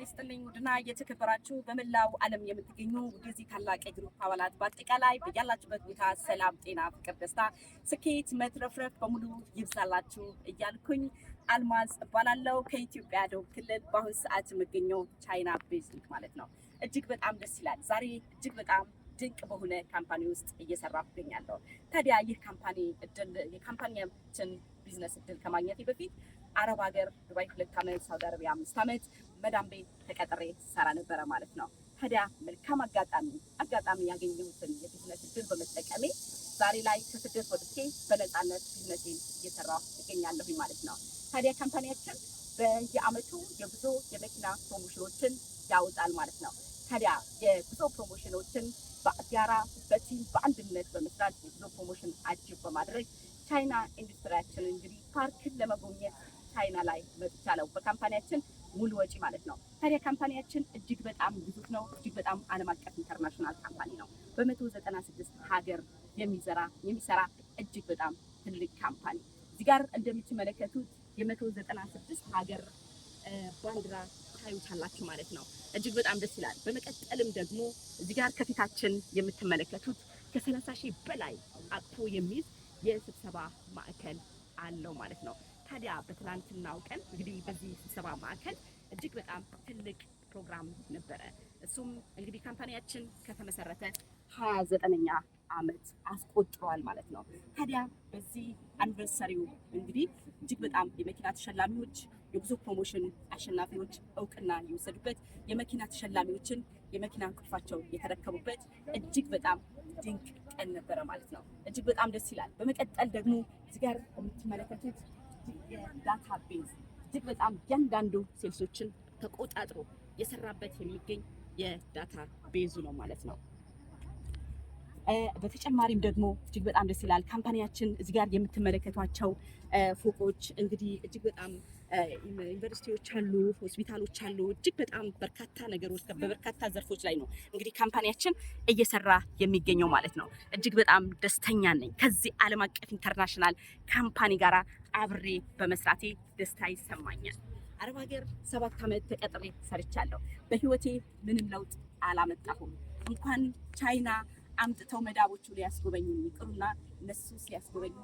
ይስጥልኝ ውድና እየተከበራችሁ በመላው ዓለም የምትገኙ የዚህ ታላቅ የ group አባላት በአጠቃላይ በያላችሁበት ቦታ ሰላም፣ ጤና፣ ፍቅር፣ ደስታ፣ ስኬት፣ መትረፍረፍ በሙሉ ይብዛላችሁ እያልኩኝ አልማዝ እባላለሁ ከኢትዮጵያ ደቡብ ክልል በአሁን ሰዓት የምገኘው ቻይና ቤጂንግ ማለት ነው። እጅግ በጣም ደስ ይላል። ዛሬ እጅግ በጣም ድንቅ በሆነ company ውስጥ እየሰራሁ እገኛለሁ። ታዲያ ይህ company እድል የ company ያችን ቢዝነስ እድል ከማግኘቴ በፊት አረብ ሀገር ዱባይ 2 ዓመት፣ ሳውዲ አረቢያ 5 ዓመት መዳም ቤት ተቀጥሬ ሰራ ነበረ ማለት ነው። ታዲያ መልካም አጋጣሚ ያገኘሁትን የቢዝነስ እድል በመጠቀሜ ዛሬ ላይ ከስደት ወጥቼ በነፃነት ቢዝነሴን እየሰራሁ እገኛለሁኝ ማለት ነው። ታዲያ company ያችን በየአመቱ የጉዞ የመኪና promotion ኦችን ያወጣል ማለት ነው። ታዲያ የጉዞ promotion ኦችን በጋራ በ team በአንድነት በመስራት የጉዞ promotion achieve በማድረግ ቻይና ኢንዱስትሪያችን እንግዲህ ፓርክን ለመጎብኘት ቻይና ላይ መጥቻለሁ። በ company ያችን ሙሉ ወጪ ማለት ነው። ታዲያ company ያችን እጅግ በጣም ግዙፍ ነው። እጅግ በጣም ዓለም አቀፍ international company ነው። በ196 ሀገር የሚዘራ የሚሰራ እጅግ በጣም ትልቅ company። እዚህ ጋር እንደምትመለከቱት የ196 ሀገር ባንዲራ ታዩታላችሁ ማለት ነው። እጅግ በጣም ደስ ይላል። በመቀጠልም ደግሞ እዚህ ጋር ከፊታችን የምትመለከቱት ከ30,000 በላይ አቅፎ የሚይዝ የስብሰባ ማዕከል አለው ማለት ነው። ታዲያ በትናንትናው ቀን እንግዲህ በዚህ ስብሰባ ማዕከል እጅግ በጣም ትልቅ ፕሮግራም ነበረ። እሱም እንግዲህ company ያችን ከተመሰረተ 29ኛ ዓመት አስቆጥሯል ማለት ነው። ታዲያ በዚህ anniversary ው እንግዲህ እጅግ በጣም የመኪና ተሸላሚዎች፣ የጉዞ promotion አሸናፊዎች እውቅና የወሰዱበት፣ የመኪና ተሸላሚዎችን የመኪና ቁልፋቸው የተረከቡበት እጅግ በጣም ድንቅ ቀን ነበረ ማለት ነው። እጅግ በጣም ደስ ይላል። በመቀጠል ደግሞ እዚህ ጋር የምትመለከቱት የ database እጅግ በጣም እያንዳንዱ sales ኦችን ተቆጣጥሮ የሰራበት የሚገኝ የ database ኡ ነው ማለት ነው። በተጨማሪም ደግሞ እጅግ በጣም ደስ ይላል። company ያችን እዚህ ጋር የምትመለከቷቸው ፎቆች እንግዲህ እጅግ በጣም ዩኒቨርሲቲዎች አሉ፣ ሆስፒታሎች አሉ። እጅግ በጣም በርካታ ነገሮች በበርካታ ዘርፎች ላይ ነው እንግዲህ company ያችን እየሰራ የሚገኘው ማለት ነው። እጅግ በጣም ደስተኛ ነኝ። ከዚህ ዓለም አቀፍ international company ጋር አብሬ በመስራቴ ደስታ ይሰማኛል። አረብ ሀገር 7 ዓመት ተቀጥሬ ሰርቻለሁ። በህይወቴ ምንም ለውጥ አላመጣሁም። እንኳን ቻይና አምጥተው መዳቦቹ ሊያስጎበኙኝ ይቅሩና እነሱ ሲያስጎበኙ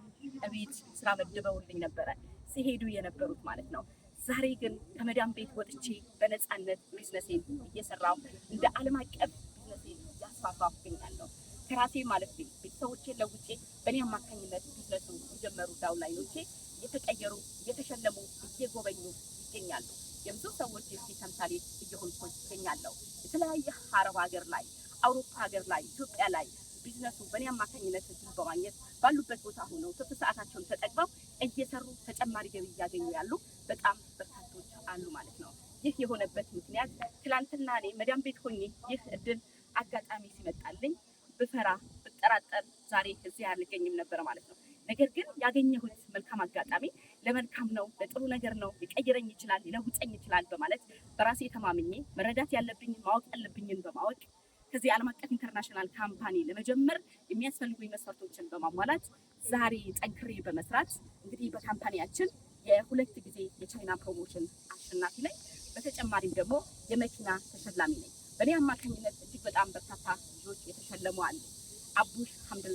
እቤት ስራ መድበውልኝ ነበረ ሲሄዱ የነበሩት ማለት ነው። ዛሬ ግን ከመዳም ቤት ወጥቼ በነፃነት ቢዝነሴን እየሰራሁ እንደ ዓለም አቀፍ ቢዝነሴን እያስፋፋሁ እገኛለሁ። ከራሴ ማለት ቤተሰቦቼን ለውጬ በእኔ አማካኝነት ቢዝነሱ የጀመሩ downline ኦቼ እየተቀየሩ፣ እየተሸለሙ፣ እየጎበኙ ይገኛሉ። የብዙ ሰዎች የስኬት ተምሳሌት እየሆንኩ ይገኛለሁ። የተለያየ አረብ ሀገር ላይ፣ አውሮፓ ሀገር ላይ፣ ኢትዮጵያ ላይ ቢዝነሱ በእኔ አማካኝነት እድል በማግኘት ባሉበት ቦታ ሆነው ትርፍ ሰዓታቸውን ተጠቅመው እየሰሩ ተጨማሪ ገቢ እያገኙ ያሉ በጣም በርካቶች አሉ ማለት ነው። ይህ የሆነበት ምክንያት ትላንትና እኔ መዳም ቤት ሆኜ ይህ እድል አጋጣሚ ሲመጣልኝ ብፈራ ብጠራጠር ዛሬ እዚህ አልገኝም ነበረ ማለት ነው። ነገር ግን ያገኘሁት መልካም አጋጣሚ ለመልካም ነው፣ ለጥሩ ነገር ነው፣ ሊቀይረኝ ይችላል፣ ሊለውጠኝ ይችላል በማለት በራሴ ተማምኜ መረዳት ያለብኝን ማወቅ ያለብኝን በማወቅ ከዚህ ዓለም አቀፍ international company ለመጀመር የሚያስፈልጉኝ መስፈርቶችን በማሟላት ዛሬ ጠንክሬ በመስራት እንግዲህ በ company ያችን የሁለት ጊዜ የቻይና promotion አሸናፊ ነኝ። በተጨማሪም ደግሞ የመኪና ተሸላሚ ነኝ። በእኔ አማካኝነት እጅግ በጣም በርካታ ልጆች የተሸለሙ አሉ። አቡሽ ሐምድላ።